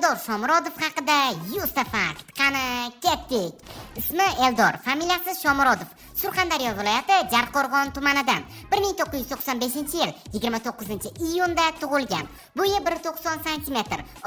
Eldor Shomurodov haqida 100 ta fakt. Qani, ketdik. Ismi Eldor, familiyasi Shomurodov. Surxondaryo viloyati Jarqo'rg'on tumanidan. 1995-yil 29-iyunda tug'ilgan. Bo'yi 1.90 sm,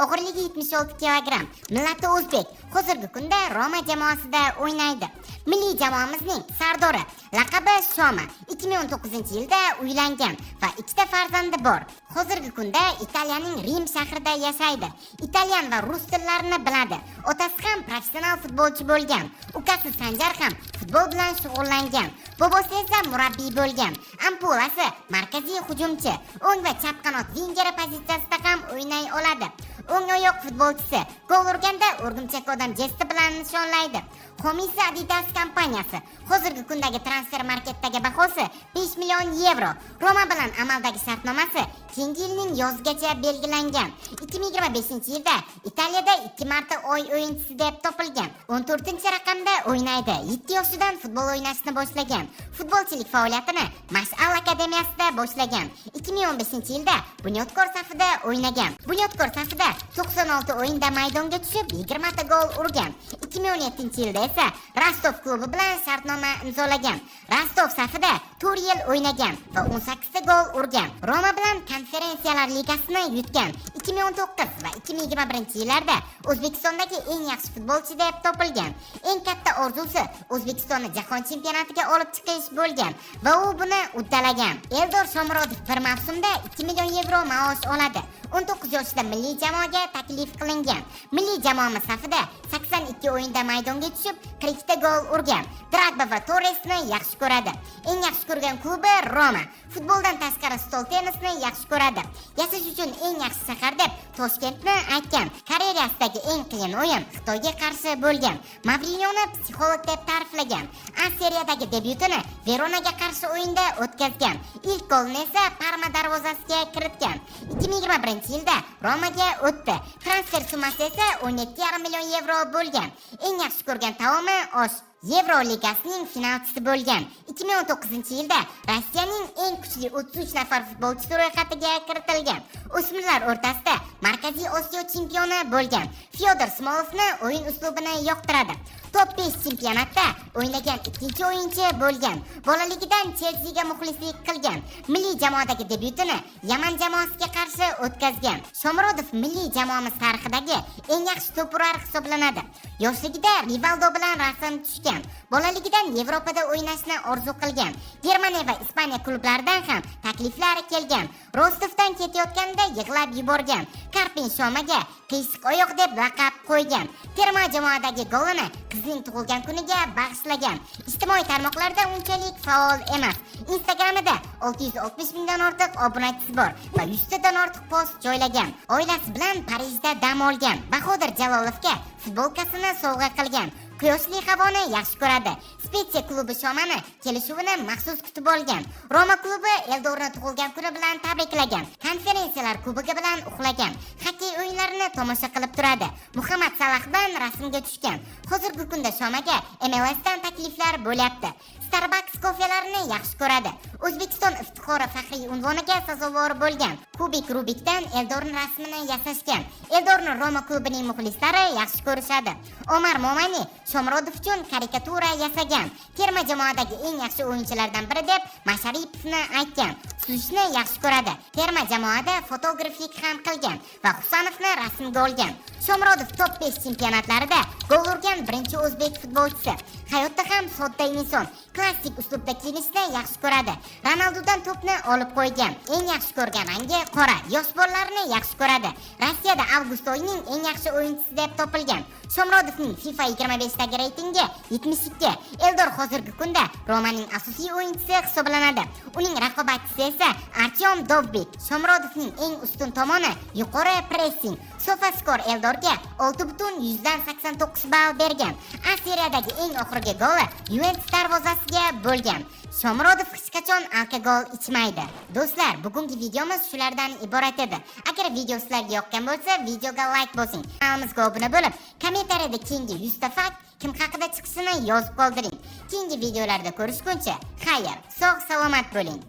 og'irligi 76 kg. Millati o'zbek. Hozirgi kunda Roma jamoasida o'ynaydi. Milliy jamoamizning sardori. Laqabi Shoma. 2019-yilda uylangan va ikkita farzandi bor. Hozirgi kunda Italiyaning Rim shahrida yashaydi. Italyan va rus tillarini biladi. Otasi ham professional futbolchi bo'lgan. Ukasi Sanjar ham futbol bilan shug'ullangan. Bobosi esa murabbiy bo'lgan. Ampulasi markaziy hujumchi, o'ng va chap qanot vingeri pozitsiyasida ham o'ynay oladi. O'ng oyoq futbolchisi. Gol urganda o'rgimchak odam jesti bilan nishonlaydi. Homiysi Adidas kompaniyasi. Hozirgi kundagi transfer marketdagi bahosi 5 million yevro. Roma bilan amaldagi shartnomasi keyingi yilning yozigacha belgilangan. 2025-yilda Italiyada 2 marta oy o'yinchisi deb topilgan. 14-raqamda o'ynaydi. 7 yoshidan futbol o'ynashni boshlagan. Futbolchilik faoliyatini Mash'al akademiyasida boshlagan. 2015-yilda Bunyodkor safida o'ynagan. Bunyodkor safida 96 o'yinda maydonga tushib, 20 ta gol urgan. 2017-yilda esa Rostov klubi bilan shartnoma imzolagan. Rostov safida 4 yil o'ynagan va 18 ta gol urgan. Roma bilan Konferensiyalar ligasini yutgan. 2019 va 2021-yillarda O'zbekistondagi eng yaxshi futbolchi deb topilgan. Eng katta orzusi O'zbekistonni jahon chempionatiga olib chiqish bo'lgan va u buni uddalagan. Eldor Shomurodov bir mavsumda 2 million yevro maosh oladi. 19 yoshida milliy jamoaga taklif qilingan. Milliy jamoamiz safida 82 o'yinda maydonga tushib, 42 ta gol urgan. Drogba va Torresni yaxshi ko'radi. Eng yaxshi ko'rgan klubi Roma. Futboldan tashqari stol tennisni yaxshi ko'radi. Yashash uchun eng yaxshi shahar deb Toshkentni aytgan. Karyerasidagi eng qiyin o'yin Xitoyga qarshi bo'lgan. Mourinyoni psixolog deb ta'riflagan. A seriyadagi debyutini Veronaga qarshi o'yinda o'tkazgan. Ilk golni esa Parma darvozasiga kiritgan. 2021-yilda Romaga o'tdi. Transfer summasi esa 17,5 million yevro bo'lgan. Eng yaxshi ko'rgan taomi osh. Yevro ligasining finalchisi bo'lgan. 2019-yilda Rossiyaning eng kuchli 33 nafar futbolchisi ro'yxatiga kiritilgan. O'smirlar o'rtasida Markaziy Osiyo chempioni bo'lgan. Fyodor Smolovni o'yin uslubini yoqtiradi. Top 5 chempionatda o'ynagan ikkinchi o'yinchi bo'lgan. Bolaligidan Chelsiga muxlislik qilgan. Milliy jamoadagi debyutini Yaman jamoasiga qarshi o'tkazgan. Shomurodov milliy jamoamiz tarixidagi eng yaxshi to'p urar hisoblanadi. Yoshligida Rivaldo bilan rasm tushgan. Bolaligidan Yevropada o'ynashni orzu qilgan. Germaniya va Ispaniya klublaridan ham takliflar kelgan. Rostovdan ketayotganda yig'lab yuborgan. Karpin Shomaga qiysiq oyoq deb laqab qo'ygan. Terma jamoadagi golini qizning tug'ilgan kuniga bag'ishlagan. Ijtimoiy tarmoqlarda unchalik faol emas. Instagramida 660 mingdan ortiq obunachisi bor va 100 tadan ortiq post joylagan. Oilasi bilan Parijda dam olgan. Bahodir Jalolovga futbolkasini sovg'a qilgan. Quyoshli havoni yaxshi ko'radi. Spetsiya klubi Shomani kelishuvini maxsus kutib olgan. Roma klubi Eldorni tug'ilgan kuni bilan tabriklagan. Konferensiyalar kubogi bilan uxlagan. Xokkey o'yinlarini tomosha qilib turadi. Muhammad Salah bilan rasmga tushgan. Hozirgi kunda Shomaga MLSdan takliflar bo'lyapti. Starbucks kofelarini yaxshi ko'radi. O'zbekiston iftixori faxriy unvoniga sazovor bo'lgan. Kubik Rubikdan Eldorni rasmini yasashgan. Eldorni Roma klubining muxlislari yaxshi ko'rishadi. Omar Momani Shomurodov uchun karikatura yasagan. Terma jamoadagi eng yaxshi o'yinchilardan biri deb Masharipovni aytgan. Suzishni yaxshi ko'radi. Terma jamoada fotograflik ham qilgan va Husanovni rasmga olgan. Shomurodov top 5 chempionatlarida gol urgan birinchi o'zbek futbolchisi. Hayotda ham sodda inson. Klassik uslubda kiyinishni yaxshi ko'radi. Ronaldudan to'pni olib qo'ygan. Eng yaxshi ko'rgan rangi qora. Yosh bolalarni yaxshi ko'radi. Rossiyada avgust oyining eng yaxshi o'yinchisi deb topilgan. Shomurodovning FIFA 25 dagi reytingi 72. Eldor hozirgi kunda Romaning asosiy o'yinchisi hisoblanadi. Uning raqobatchisi esa Artyom Dovbik. Shomurodovning eng ustun tomoni yuqori pressing. SofaScore Eldorga 6,89 ball bergan. A seriyadagi eng oxirgi goli Juventus darvozasiga bo'lgan. Shomurodov hech qachon alkogol ichmaydi. Do'stlar, bugungi videomiz shulardan iborat edi. Agar video sizlarga yoqqan bo'lsa, videoga like bosing. Kanalimizga obuna bo'lib, kommentariyada keyingi 100 ta fakt kim haqida chiqishini yozib qoldiring. Keyingi videolarda ko'rishguncha, xayr, sog' salomat bo'ling.